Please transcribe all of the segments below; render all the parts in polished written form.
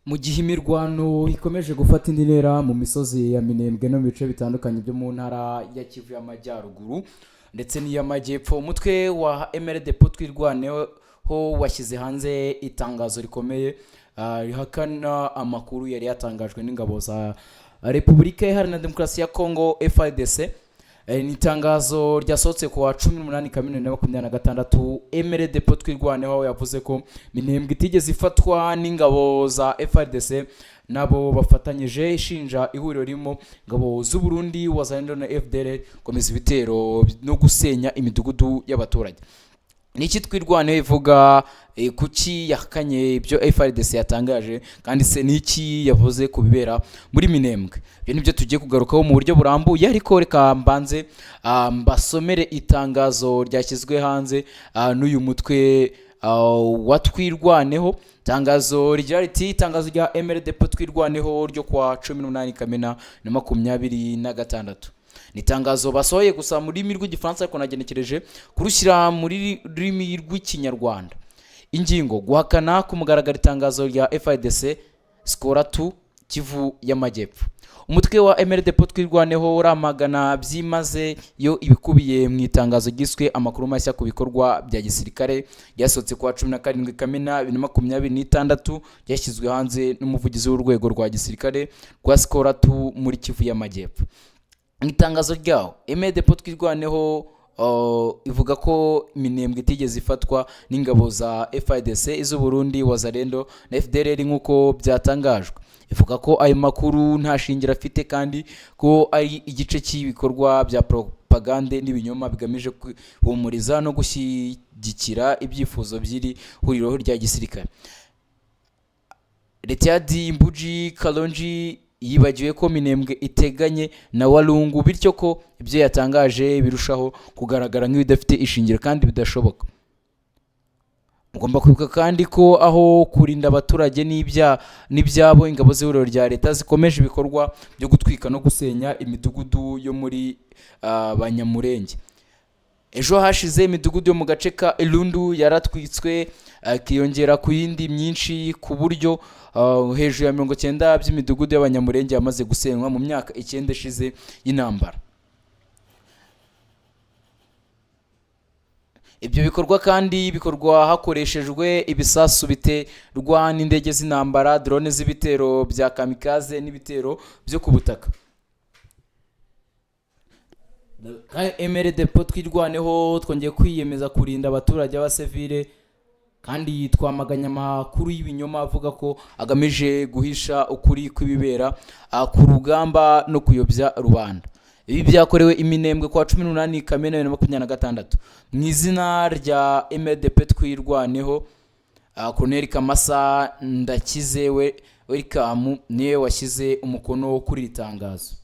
Mu gihe imirwano ikomeje gufata indi ntera mu misozi ya Minembwe no mu bice bitandukanye byo mu ntara ya Kivu y'Amajyaruguru ndetse n'iy'Amajyepfo, umutwe wa MRDP Twirwaneho washyize hanze itangazo rikomeye rihakana amakuru yari yatangajwe n'ingabo za Repubulika Iharanira Demokarasi ya Kongo FARDC. Ni itangazo ryasohotse ku wa 18 Kamena 2026. MRDP Twirwaneho yavuze ko Minembwe itigeze ifatwa n'ingabo za FARDC nabo bafatanyije, ishinja ihuriro ririmo ingabo z'u Burundi, Wazalendo na FDLR gukomeza ibitero no gusenya imidugudu y'abaturage. Niki Twirwaneho ivuga? Kuki yahakanye ibyo FARDC yatangaje? Kandi se niki yavuze ku bibera muri Minembwe? Ibyo nibyo tugiye kugarukaho mu buryo burambuye, ariko reka mbanze mbasomere itangazo ryashyizwe hanze n'uyu mutwe wa Twirwaneho. Itangazo rigira riti: "Itangazo rya MRDP Twirwaneho ryo kwa 18 Kamena na 26." Ni itangazo basohoye gusa mu rurimi rw'Igifaransa, ariko nagenekereje kurushyira muri rurimi rw'Ikinyarwanda. Ingingo: guhakana ku mugaragaro itangazo rya FARDC SOCOLA 2 Kivu y'Amajyepfo. Umutwe wa MRDP Twirwaneho uramagana byimazeyo ibikubiye mu itangazo ryiswe "Amakuru mashya ku bikorwa bya gisirikare", ryasohotse ku wa 17 Kamena 2026, ryashyizwe hanze n'umuvugizi w'urwego rwa gisirikare rwa SOCOLA 2 muri Kivu y'Amajyepfo. Mu itangazo ryawo, MRDP Twirwaneho ivuga ko Minembwe itigeze ifatwa n'ingabo za FARDC, iz'u Burundi, Wazalendo na FDLR nk'uko byatangajwe. Ivuga ko ayo makuru nta shingiro afite kandi ko ari igice cy'ibikorwa bya propagande n'ibinyoma bigamije guhumuriza no gushyigikira ibyifuzo by'iri huriro rya gisirikare. Retired Mbuji Kalonji yibagiwe ko Minembwe iteganye na Walungu, bityo ko ibyo yatangaje birushaho kugaragara nk'ibidafite ishingiro kandi bidashoboka. Mugomba kwibuka kandi ko aho kurinda abaturage n'ibyabo, ingabo z'ihuriro rya leta zikomeje ibikorwa byo gutwika no gusenya imidugudu yo muri Banyamurenge. Ejo hashize imidugudu yo mu gace ka Irundu yaratwitswe, ikiyongera ku yindi myinshi, ku buryo hejuru ya 90 by'imidugudu y'Abanyamurenge yamaze gusenywa mu myaka 9 ishize y'intambara. Ibyo bikorwa kandi bikorwa hakoreshejwe ibisasu biterwa n'indege z'intambara, drone z'ibitero bya kamikaze n'ibitero byo ku butaka. MRDP Twirwaneho twongeye kwiyemeza kurinda abaturage b'abasivile, kandi twamaganye amakuru y'ibinyoma avuga ko agamije guhisha ukuri kw'ibibera ku rugamba no kuyobya rubanda. Ibi byakorewe i Minembwe kwa 18 Kamena 2026. Mu izina rya MRDP Twirwaneho, Colonel Kamasa Ndakize we Welcome niwe washyize umukono kuri iri tangazo.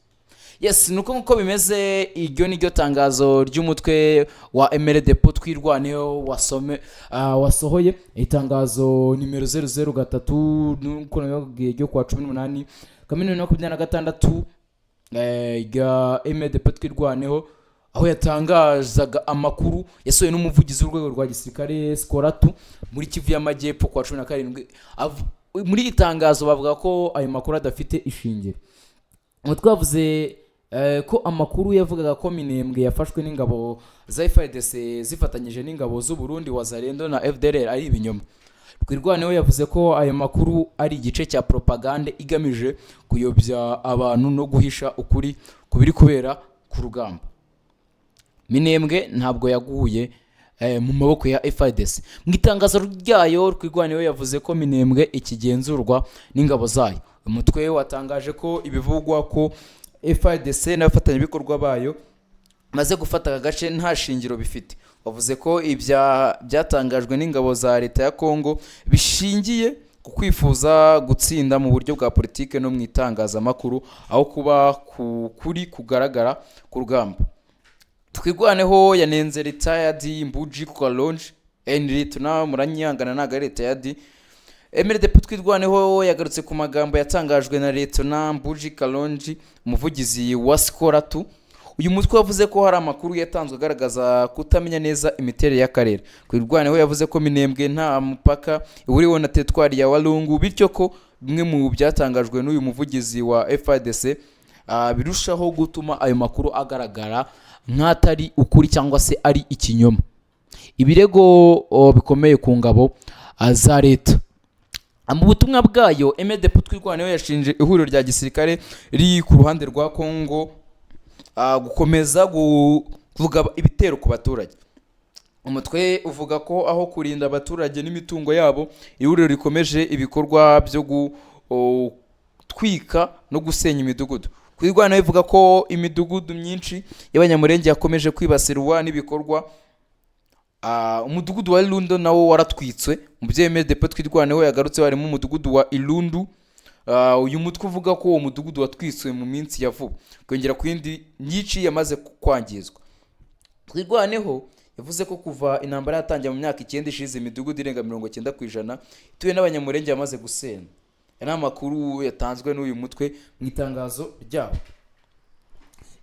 Yes, nuko nkuko bimeze, iryo ni ryo tangazo ry'umutwe wa MRDP Twirwaneho wasome wasohoye, itangazo nimero 003, nuko nababwiye, ryo kuwa 18 Kamena 2026, rya MRDP Twirwaneho, aho yatangazaga amakuru yasohoye n'umuvugizi w'urwego rwa gisirikare SOCOLA 2 muri Kivu y'Amajyepfo kuwa 17. Muri iri tangazo bavuga ko ayo makuru adafite ishingiro. Umutwe wavuze ko amakuru yavugaga ko Minembwe yafashwe n'ingabo za FARDC zifatanyije n'ingabo z'u Burundi, Wazalendo na FDLR ari ibinyoma. Twirwaneho yavuze ko ayo makuru ari igice cya propagande igamije kuyobya abantu no guhisha ukuri ku biri kubera ku rugamba. Minembwe ntabwo yaguye mu maboko ya FARDC. Mu itangazo ryayo, Twirwaneho yavuze ko Minembwe ikigenzurwa n'ingabo zayo. Umutwe watangaje ko ibivugwa ko FARDC n'abafatanyabikorwa bayo maze gufata aka gace nta shingiro bifite. Wavuze ko ibya byatangajwe n'ingabo za leta ya Kongo bishingiye ku kwifuza gutsinda mu buryo bwa politike no mu itangazamakuru, aho kuba ku kuri kugaragara ku rugamba. Twirwaneho yanenze retired Mbuji Kalonji Henry tuna, muranyihangana, ntabwo ari retired. MRDP Twirwaneho yagarutse ku magambo yatangajwe na Leta Mbuji Kalonji, umuvugizi wa SOCOLA 2. Uyu mutwe wavuze ko hari amakuru yatanzwe agaragaza kutamenya neza imiterere y'akarere. Twirwaneho yavuze ko Minembwe nta mupaka ihuriweho na teritwari ya Walungu, bityo ko bimwe mu byatangajwe n'uyu muvugizi wa FARDC birushaho gutuma ayo makuru agaragara nk'atari ukuri cyangwa se ari ikinyoma. Ibirego bikomeye ku ngabo za leta. Mu butumwa bwayo, MDP Twirwaneho yashinje ihuriro rya gisirikare riri ku ruhande rwa Congo gukomeza kugaba ibitero ku baturage. Umutwe uvuga ko aho kurinda abaturage n'imitungo yabo, ihuriro rikomeje ibikorwa byo gutwika no gusenya imidugudu. Twirwaneho ivuga ko imidugudu myinshi y'Abanyamurenge yakomeje kwibasirwa n'ibikorwa. Umudugudu wa Irundo nawo waratwitswe. Mu byo MDP Twirwaneho yagarutse harimo umudugudu wa Irundu. Uyu mutwe uvuga ko uwo mudugudu watwitswe mu minsi ya vuba, kongera ku yindi myinshi yamaze kwangizwa. Twirwaneho yavuze ko kuva intambara yatangiye mu myaka 9 ishize, imidugudu irenga 90% ituwe n'Abanyamurenge yamaze gusenya. Aya ni amakuru yatanzwe n'uyu mutwe mu itangazo ryabo.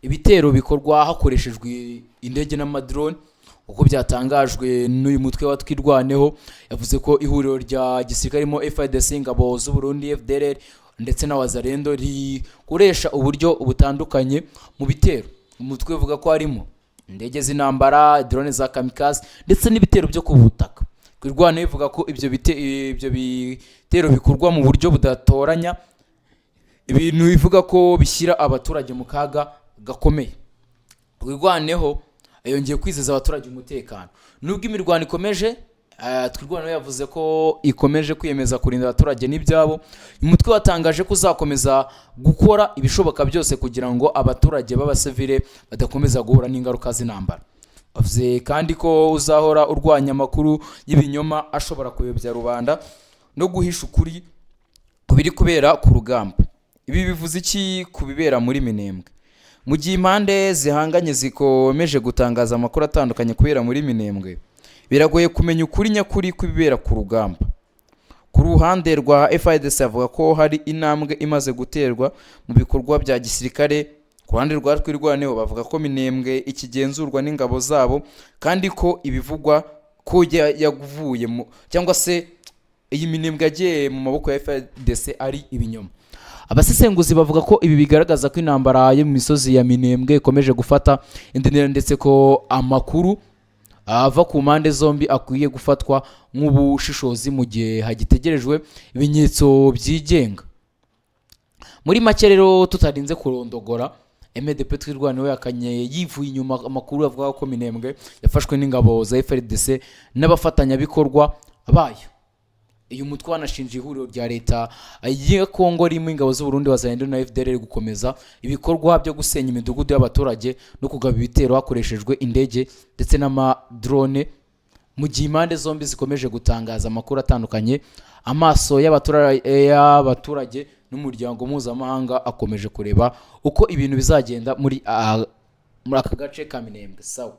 Ibitero bikorwa hakoreshejwe indege n'amadrone, uko byatangajwe n'uyu mutwe wa Twirwaneho, yavuze ko ihuriro rya gisirikare ririmo FARDC, ingabo z'u Burundi, FDLR ndetse na Wazalendo rikoresha uburyo butandukanye mu bitero. Umutwe uvuga ko harimo indege z'intambara, drone za kamikaze ndetse n'ibitero byo ku butaka. Twirwaneho ivuga ko ibyo bitero bikorwa mu buryo budatoranya, ibintu bivuga ko bishyira abaturage mu kaga gakomeye. Twirwaneho yongeye kwizeza abaturage umutekano nubwo imirwano ikomeje. Twirwaneho yavuze ko ikomeje kwiyemeza kurinda abaturage n'ibyabo. Umutwe watangaje ko uzakomeza gukora ibishoboka byose kugira ngo abaturage b'abasivile badakomeza guhura n'ingaruka z'intambara. Avuze kandi ko uzahora urwanya amakuru y'ibinyoma ashobora kuyobya rubanda no guhisha ukuri ku biri kubera ku rugamba. Ibi bivuze iki ku bibera muri Minembwe? Mu gihe impande zihanganye zikomeje gutangaza amakuru atandukanye kubera muri Minembwe, biragoye kumenya ukuri nyakuri kw'ibibera ku rugamba. Ku ruhande rwa FARDC avuga ko hari intambwe imaze guterwa mu bikorwa bya gisirikare. Ku ruhande rwa Twirwaneho bavuga ko Minembwe ikigenzurwa n'ingabo zabo, kandi ko ibivugwa ko yavuye mu cyangwa se iyi Minembwe yagiye mu maboko ya FARDC ari ibinyoma. Abasesenguzi bavuga ko ibi bigaragaza ko intambara yo mu misozi ya Minembwe ikomeje gufata indi ntera, ndetse ko amakuru ava ku mpande zombi akwiye gufatwa nk'ubushishozi mu gihe hagitegerejwe ibimenyetso byigenga. Muri make rero, tutarinze kurondogora, MDP Twirwaneho yakanye yivuye inyuma amakuru avuga ko Minembwe yafashwe n'ingabo za FARDC n'abafatanyabikorwa bayo. Uyu mutwe wanashinje ihuriro rya leta ya Kongo ririmo ingabo z'u Burundi, Wazalendo na FDLR gukomeza ibikorwa byo gusenya imidugudu y'abaturage no kugaba ibitero hakoreshejwe indege ndetse n'amadrone. Mu gihe impande zombi zikomeje gutangaza amakuru atandukanye, amaso y'abaturage n'umuryango mpuzamahanga akomeje kureba uko ibintu bizagenda muri aka gace ka Minembwe. Sawa.